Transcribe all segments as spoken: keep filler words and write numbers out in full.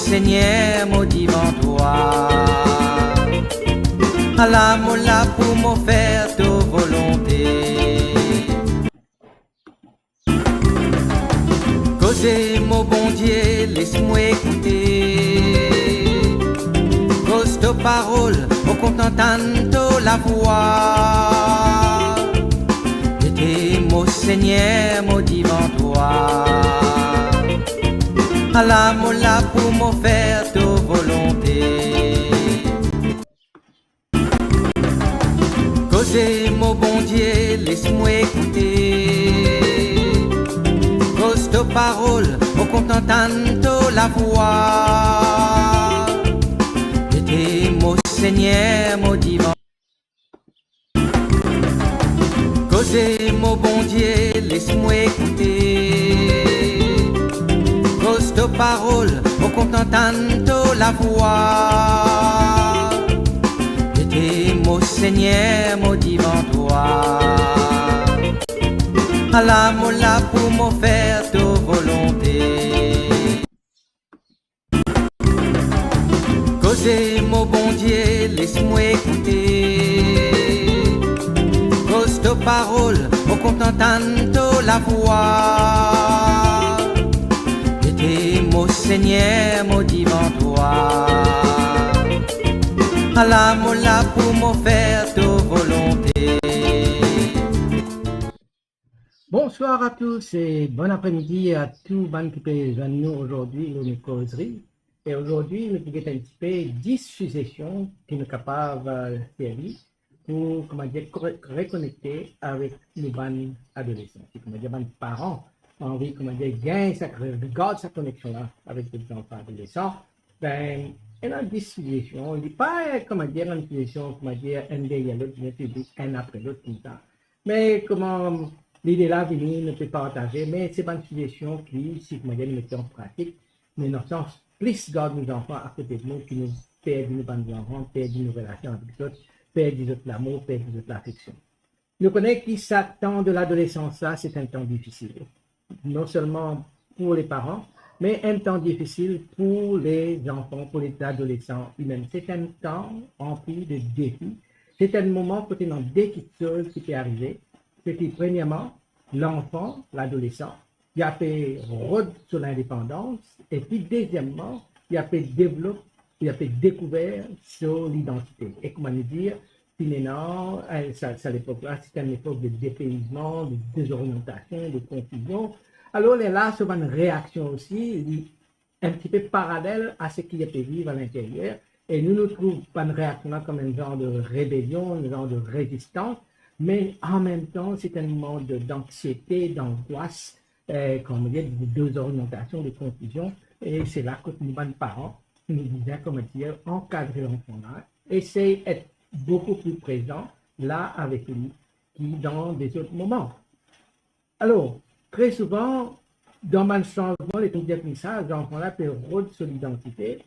Segner, mo divan twa. Ala mo la pou mo fer to volonte. Koze mo Bondie, les mo ekoute. Koz to parol, mo kontan tann to lavwa. Mete mo Segner, mo divan twa. Ala mo la pou mo fer to volonte. Koze mo Bondie, les mo ekoute. Koz to parol, mo kontan tann to lavwa. Mete mo Segner, mo divan. Koze mo Bondie, les mo ekoute. Koz to parol, mo kontan tann to lavwa. Mete mo Segner, mo divan twa. Ala mo la pou mo fer to volonte. Koze mo Bondie, les mo ekoute. Koz to parol, mo kontan tann to lavwa. Mete mo Segner, mo divan twa. Ala mo la pou mo fer to volonte. Bonsoir à tous et bon après-midi à tou bann ki pe zwenn nou azordi lor nou kozri. E azordi nou pou get enn tipe dis sizesion ki nou kapav, eh, servi pou, koumadir, re-, rekonekte avek nou bann adolesan. Si, koumadir, bann paran anvi, koumadir, gagn sa, regard sa koneksion la avek zot zanfan adolesan, be, ena dis sizesion, li pa, koumadir, enn sizesion, koumadir, enn deryer lot, me se enn apre lot koumsa. Me kouma lide la vini, nou pe partaze, me se bann sizesion ki, si, koumadir, nou mete an pratik, me nou sans plis gard nou zanfan akote de nou ki nou perdi nou bann zanfan, perdi nou relasion avek zot, perdi zot lamour, perdi zot lafeksion. Nou kone ki sa tan de ladolesans la, se enn tan difisil. Non selman pou le paran, me enn tan difisil pou le zanfan, pou le adolesan li mem. Se enn tan ranpli de defi. Se enn moman kote ena de kiksoz ki pe arive. Se ki, premierman, lanfan, ladolesan, li ape rod so lindepandans, epi dezieman, li ape devlop, li ape dekouver so lidantite. E kouma nou dir, finn ena, eh, sa, sa lepok la, se enn lepok de depeizman, de dezoryantasion, de konfizion. Alor, lerla, so bann reaksion osi, li enn tipe paralel a seki li pe viv alinteryer. E nou, nou trouv bann reaksion la kom enn zar de rebelion, enn zar de rezistans, me anmemtan, se enn moman de, danksiete, dangwas, eh, kouma dir, de dezoryantasion, de konfizion. E se la kot nou bann paran, nou bizin, kouma dir, ankadre lanfan la, esey et boukou pli prezan la avek li ki dan lezot moman. Alor, tre souvan, dan bann sanzman, letan nou dir koumsa, zanfan la pe rod so lidantite,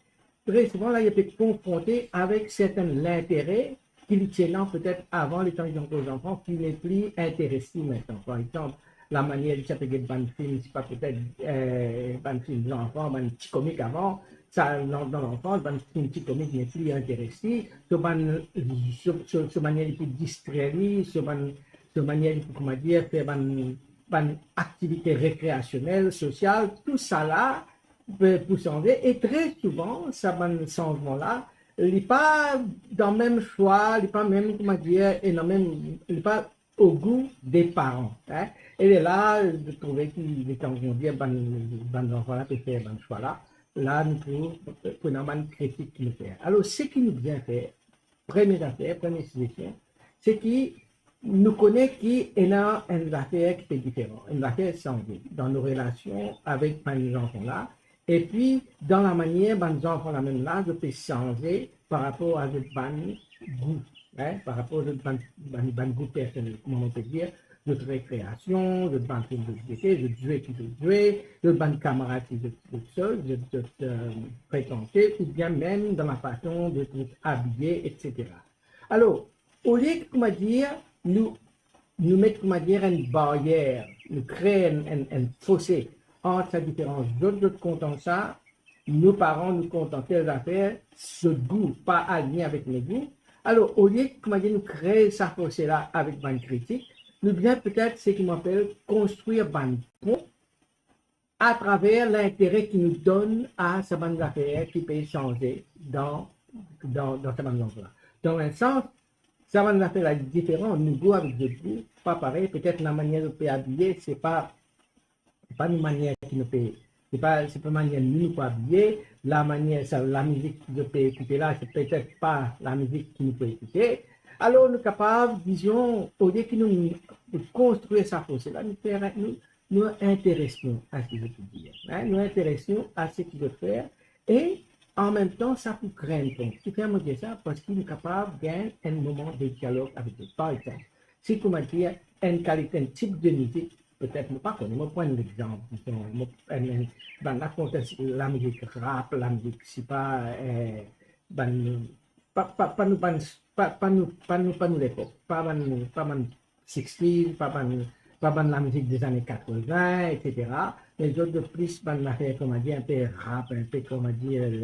tre souvan la, li pe konfronte avek sertin lintere ki li ti ena petet avan, letan li ti ankor zanfan, ki nepli interes li aster. Par exanp, lamanier li ti pe get bann fim, se pa petet, eh, bann fim zanfan, bann ti komik avan, sa, dan, dan lanfans, bann fim ti komik nepli interes li, so bann, so, so, so manier li pou distrer li, so bann, so manier li pou, kouma dir, fer bann, bann aktivite rekreasionel, sosial, tousala pe, pou sanze. E tre souvan, sa bann sanzman la, li pa dan mem swa, li pa mem, kouma dir, ena mem, li pa o gou de paran, hein. E lerla, nou trouve ki letan nou dir bann, bann zanfan la pe fer bann swa la, la nou trouv, eh, pou ena bann kritik ki nou fer. Alor, seki nou bizin fer, premie zafer, premie sizesion, se ki nou kone ki ena enn zafer ki pe diferan, enn zafer sanze dan nou relasion avek bann zanfan la, epi dan lamanier bann zanfan la mem la, zot pe sanze par rapor a zot bann gou, hein, par rapor a zot bann, bann, bann gou personel, kouma nou pe dir, zot rekreasion, zot bann fim zot gete, zot zwe ki zot zwe, zot bann kamarad ki zot, zot soz, zot, zot, eh, frekante, oubien mem dan lafason de zot abiye, etsetera. Alor, olie ki, kouma dir, nou, nou met, kouma dir, enn baryer, nou kre enn, enn, enn fose ant sa diferans, zot, zot kontan sa, nou paran nou kontan tel zafer, zot gou pa aligne avek nou gou. Alor, olie, koumadir nou kree sa fose la avek bann kritik, nou bizin petet seki mo apel konstrir bann pon atraver lintere ki nou donn a sa bann zafer ki pe sanze dan, dan, dan sa bann landrwa. Dan enn sans, sa bann zafer la diferan, nou gou avek zot gou pa parey, petet lamanier zot pe abiye, se pa, se pa nou manier ki nou pe, se pa, se pa manier nou, nou pou abiye, lamanier sa, lamizik ki zot pe ekoute la, se petet pa lamizik ki nou pou ekoute. Alor, nou kapav, dizon, olie ki nou konstrir sa fose la, nou fer, nou, nou interes nou a seki zot dir, hein, nou interes nou a seki zot fer, e an mem tan, sa pou kree enn pon. Kifer mo dir sa? Parski nou kapav gagn enn moman de dialog avek zot. Par exanp, si koumadir enn kalite, enn tip de mizik, petet, mo pa kone, mo pran enn lexanp, dizon, mo, enn, enn, bann la kontes lamizik rap, lamizik, sipa, eh, bann, pa, pa, pa nou bann, pa, pa nou, pa nou, pa nou lepok, pa bann, pa bann sixties, pa bann, pa bann lamizik dezane katrevin, et cetera. Me zot, zot plis bann zafer, koumadir, inpe rap, inpe, koumadir,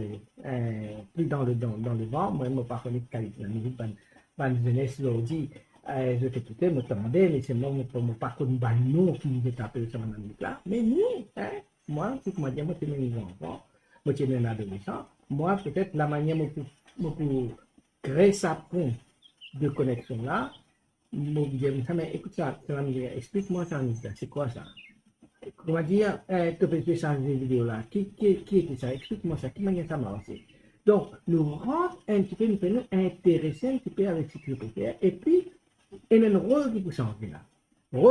eh, pli dan le, dan, dan le van. Mwa, mo pa kone kalite lamizik bann, bann zenes zordi, eh, zot ekoute, mo tande, me selman mo, mo pa konn bann nom ki zot apel sa bann lamizik la. Me nou, hein, mwa, si koumadir, mo ti ena zanfan, mo ti ena adolesan, mwa, petet lamanier mo pou, mo pou kree sa pon de koneksion la, mo dir sa, me ekout sa, sa lamizik, explik mwa sa lamizik la, se kwa sa? Koumadir, eh, to pe zwe sa ze video la, ki, ki, ki ete sa? Explik mwa sa, ki manier sa marse? Donk, nou rant enn tipe, nou fer nou interese enn tipe avek seki nou pe fer, epi, ena enn rol ki pou sanze la.